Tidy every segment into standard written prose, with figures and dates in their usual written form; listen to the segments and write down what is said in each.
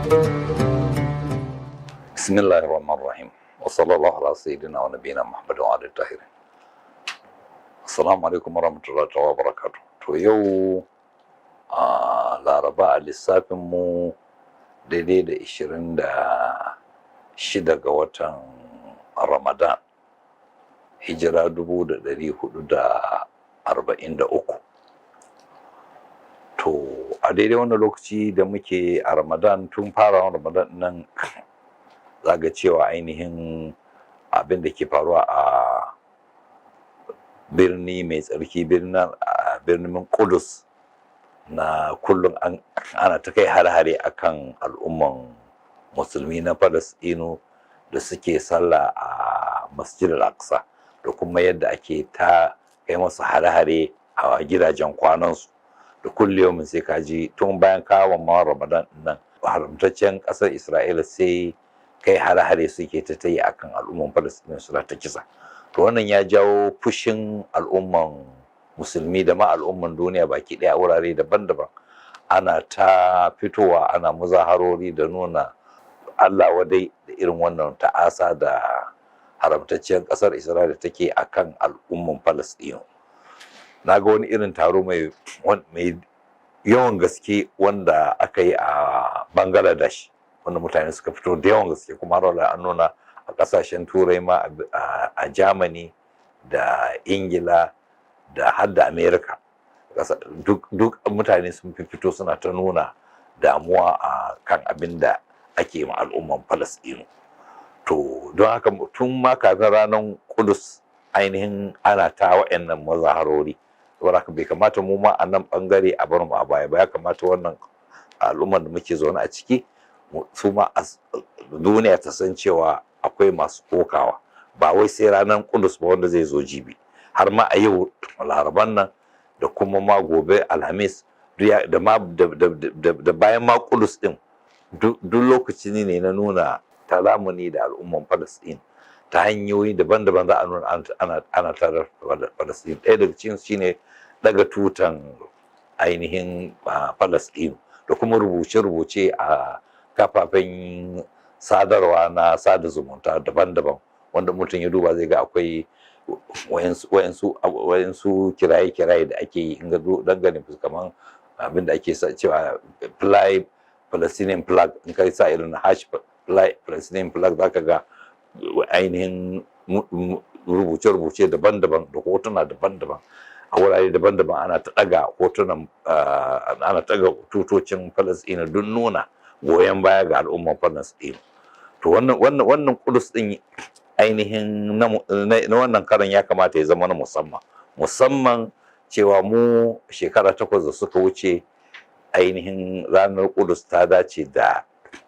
بسم الله الرحمن الرحيم، وصلى الله على سيدنا ونبينا محمد وعلى الطاهرين. Assalamu alaikum warahmatullahi wabarakatuh. To, yau a Laraba, a lissafin mu daidai da 26 ga watan Ramadan, hijira 1443. To, a daidai wannan lokaci da muke a Ramadan, tun farawan Ramadan nan, za ga cewa ainihin abin da ke faruwa a birni mai tsarki, birnin Kudus, na kullum ana ta kai hare-hare akan al'umman musulmi na Falasɗinu da suke sallah a Masjid al-Aqsa, da kuma yadda ake ta kai masu hare-hare a gidajen kwanansu. Da kullum sai ka ji, tun bayan kawon ma Ramadan nan, haramtaccen ƙasar Isra'ila sai kai hare-hare suke ta yi akan al'umman Falasɗinu, suna ta kisa. To, wannan ya jawo fushin al'umman musulmi da ma al'umman duniya baki ɗaya. Wurare daban-daban ana ta fitowa ana muzaharori da nuna Allah wadai da irin wannan ta'asa da haramtacciyar ƙasar Isra'ila take akan al'umman Falasɗinu. Na ga wani irin taro mai yawan gaske wanda aka yi a Bangladesh, wanda mutane suka fito da yawan gaske, kuma har an nuna a ƙasashen Turai ma, a Germany da Ingila da har da America, duk mutane sun fito suna ta nuna damuwa a kan abin da ake ma al'umman Falasɗinu. To, don haka tun ma kafin ranar Kudus ainihin ana ta wa'annan mazaharori. Saboda haka bai kamata mu ma a nan bangare a bar mu a baya ba. Ya kamata wannan al'ummar da muke zaune a ciki, su ma duniya ta san cewa akwai masu kokawa, ba wai sai ranar Kudus ba wanda zai zo jibi, har ma a yau Laraban nan da kuma ma gobe Alhamis da ma da bayan ma Kudus din, duk lokaci ne na nuna talamuni da al'umman Palestine ta hanyoyi daban-daban. Za a nuna ana tare da Palestine. Ɗaya daga cikin shine daga tutan ainihin Palestine da kuma rubuce-rubuce a kafafen sadarwa na sada zumunta daban-daban, wanda mutum ya duba zai ga akwai wayansu kiraye-kiraye da ake yi in ga dangane kamar abin da ake cewa "Fly Palestinian flag". In kai sa irin #FlyPalestinianFlag, zaka ga ainihin rubuce-rubuce daban-daban da hotuna daban-daban a wurare daban-daban, ana ta ɗaga hotunan, ana ɗaga tutocin Falasɗina don nuna goyon baya ga al'ummar Falasɗinu. To, wannan Kudus din ainihin na wannan karan ya kamata ya zama na musamman, musamman cewa mu shekara 8 da suka wuce, ainihin ranar Kudus ta dace da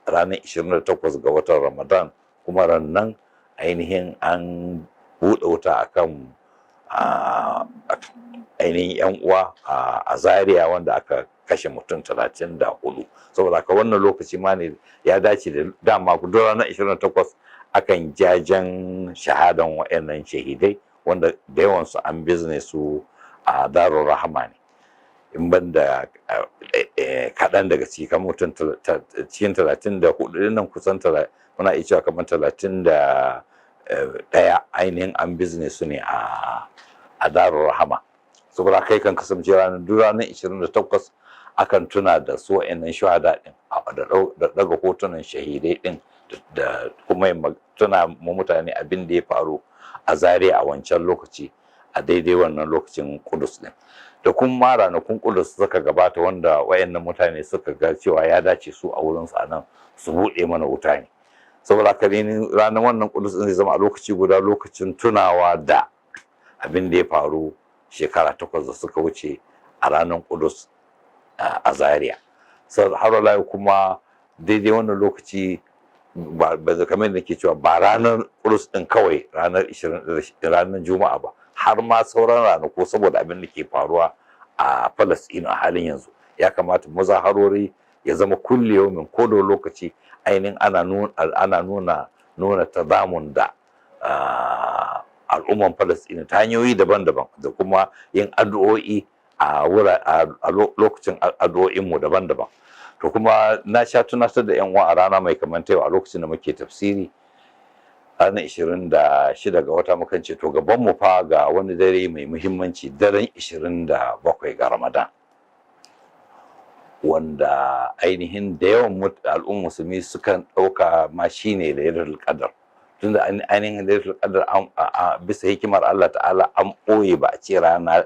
ranar 28 ga watan Ramadan, kuma rannan ainihin an buɗe wuta akan ainihin yan uwa a Zaria, wanda aka kashe mutum 34. Saboda haka wannan lokaci ma ne ya dace da dama duk ranar 28 akan jajen shahadan wa'annan shahidai, wanda da yawansu an bizne su a Darul Rahama ne, in ban da kaɗan daga ciki, kamar mutum cikin 34 nan, kusan muna iya cewa kamar 31 ainihin an bizne su ne a Darul Rahama. Saboda kai kan kasance ranar, duk ranar 28 akan tuna da su wa'annan shuhada din, da daga hotunan shahidai din, da kuma tuna mu mutane abin da ya faru a Zaria a wancan lokaci, a daidai wannan lokacin Kudus din, da kuma ranakun Kudus suka gabata, wanda wayannan mutane suka ga cewa ya dace su a wurin su anan su buɗe mana wuta ne. Saboda haka ne ranar wannan Kudus din zai zama a lokaci guda lokacin tunawa da abin da ya faru shekara 8 da suka wuce a ranar Kudus a Zaria. Har wala kuma daidai wannan lokaci, ba kamar yadda ke cewa ba ranar Kudus din kawai, ranar 20, ranar Juma'a ba, har ma sauran ranaku, saboda abin da ke faruwa a Falasɗinu a halin yanzu, ya kamata muzaharori ya zama kulli yaumin, ko da lokaci ainihin ana nuna tadamun da al'umman Falasɗinu ta hanyoyi daban-daban, da kuma yin addu'o'i a lokacin addu'o'inmu daban-daban. To kuma na sha tunatar da yan uwa a rana mai kamar ta yau, a lokacin da muke tafsiri ranar 26 ga wata, mukan ce to gaban mu fa ga wani dare mai muhimmanci, daren 27 ga Ramadan, wanda ainihin da yawan al'ummar musulmi sukan ɗauka ma shine Lailatul Qadr, tunda ainihin Lailatul Qadr bisa hikimar Allah Ta'ala an ɓoye, ba a ce rana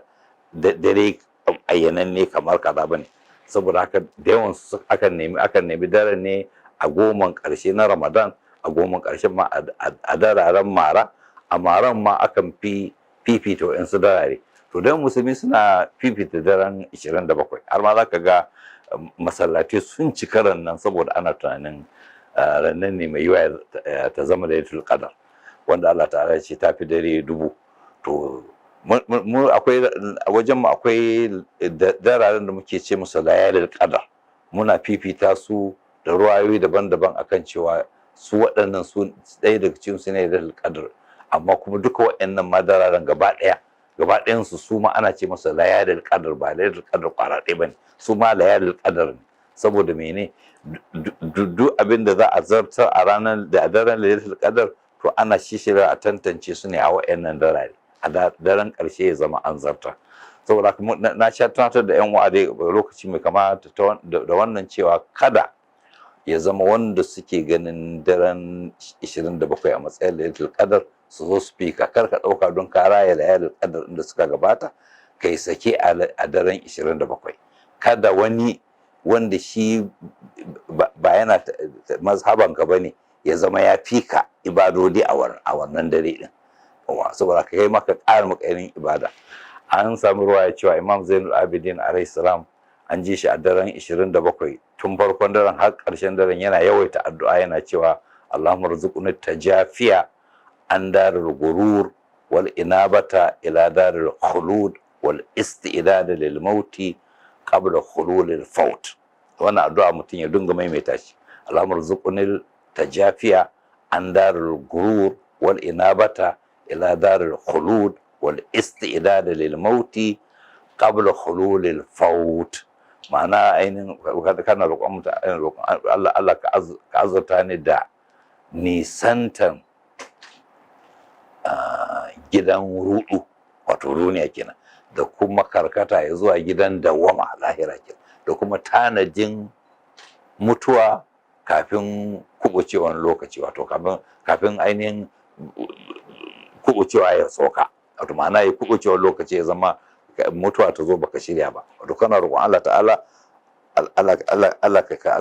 dare ayyananne kamar kaza bane. Saboda haka da yawan su akan nemi daren ne a 10n ƙarshe na Ramadan, a 10n ƙarshen ma a dararen mara, a maran ma akan fi fifita wa'insu darare. To dan musulmi suna fifita daren 27, har ma za ka ga masallatai sun cika nan saboda ana tunanin rannan ne mai yiwa ta zama Lailatul Qadar, wanda Allah Ta'ala ya ce ta fi dare 1000. To mu akwai a wajen mu akwai dararen da muke ce musu layalil qadar, muna fifita su da ruwayoyi daban-daban akan cewa su waɗannan su ɗaya daga cikin su ne Lailatul Qadar. Amma kuma duka waɗannan ma dararen gaba ɗaya gaba ɗayan su, su ma ana ce masa layalil qadar, ba Lailatul Qadar kwara ɗaya bane, su ma layalil qadar ne. Saboda mene? Duk abin da za a zartar a ranar da a daren Lailatul Qadar, to ana shishira a tantance su ne a waɗannan darare, a daren ƙarshe ya zama an zarta. Saboda haka na sha tunatar da yan uwa lokaci mai kama da wannan cewa kada ya zama wanda suke ganin daren 27 a matsayin Lailatul Qadar su zo su fi ka. Kar ka ɗauka don ka raya layalil qadar inda suka gabata kai sake a daren 27. Kada wani wanda shi ba yana mazhaban ka bane ya zama ya fi ka ibadodi a wannan dare din, saboda ka kai maka ƙara maka ibada. An samu ruwaya cewa Imam Zainul Abidin alayhi salam an ji shi a daren 27, tun farkon daren har ƙarshen daren, yana yawaita addu'a, yana cewa: "Allahumma rzuqni tajafiya an daril gurur wal inabata ila daril khulud wal istidad lil mauti qabla khulul al faut." Wannan addu'a mutum ya dinga maimaita shi: "Allahumma rzuqni tajafiya an daril gurur wal inabata ila daril khulud wal istidad lil mauti qabla khulul al faut." Ma'ana ainihin kana roƙon Allah, Allah ka azurta ni da nisantan gidan rudu, wato duniya kenan, da kuma karkata ya zuwa gidan dawama, lahira kenan, da kuma tanajin mutuwa kafin kubucewan lokaci, wato kafin ainihin kubucewa ya tsoka, wato ma'ana ya kubucewan lokaci ya zama mutuwa ta zo baka shirya ba. Wato kana roƙon Allah Ta'ala, Allah ka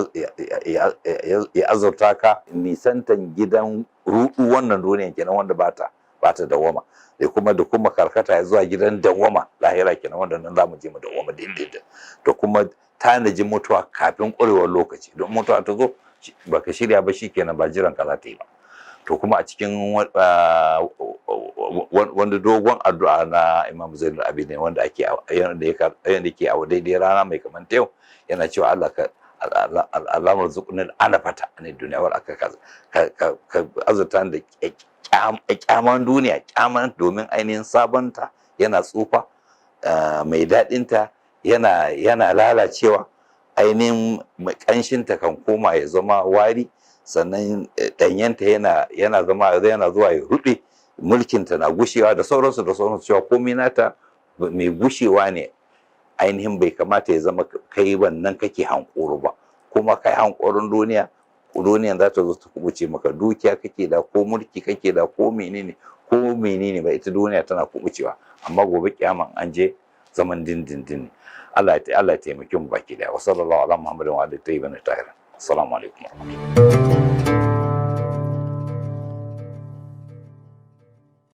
ya azurta ka nisantan gidan rudu, wannan duniyan kenan, wanda bata dawama, da kuma karkata ya zuwa gidan dawama, lahira kenan, wanda nan zamu je mu dawama dindindin, da kuma tanajin mutuwa kafin ƙurewar lokaci, don mutuwa ta zo baka shirya ba, shikenan, ba jiran ka za ta yi ba. To kuma a cikin wanda dogon addu'a na Imam Zainul Abidin wanda ake yanda yake a daidai rana mai kamar ta yau, yana cewa: "Allah ka Allahumma rzuqni anafata an duniya wal aka ka azurta da kyaman duniya, kyaman domin ainihin sabonta yana tsufa, mai daɗinta yana lalacewa, ainihin ƙanshinta kan koma ya zama wari, sannan ɗanyenta yana zama yana zuwa ya ruɓe, mulkinta na gushewa, da sauransu da sauransu, cewa komai nata mai gushewa ne. Ainihin bai kamata ya zama kai wannan kake hankoro ba, kuma kai hankoron duniya, duniyan za ta zo ta kubuce maka. Dukiya kake da, ko mulki kake da, ko menene ko menene ba, ita duniya tana kubucewa, amma gobe kiyama an je zaman dindindin ne. Allah ya taimake mu baki daya. Wa sallallahu ala Muhammadin wa alihi tayyibin tahirin. Assalamu alaikum warahmatullahi.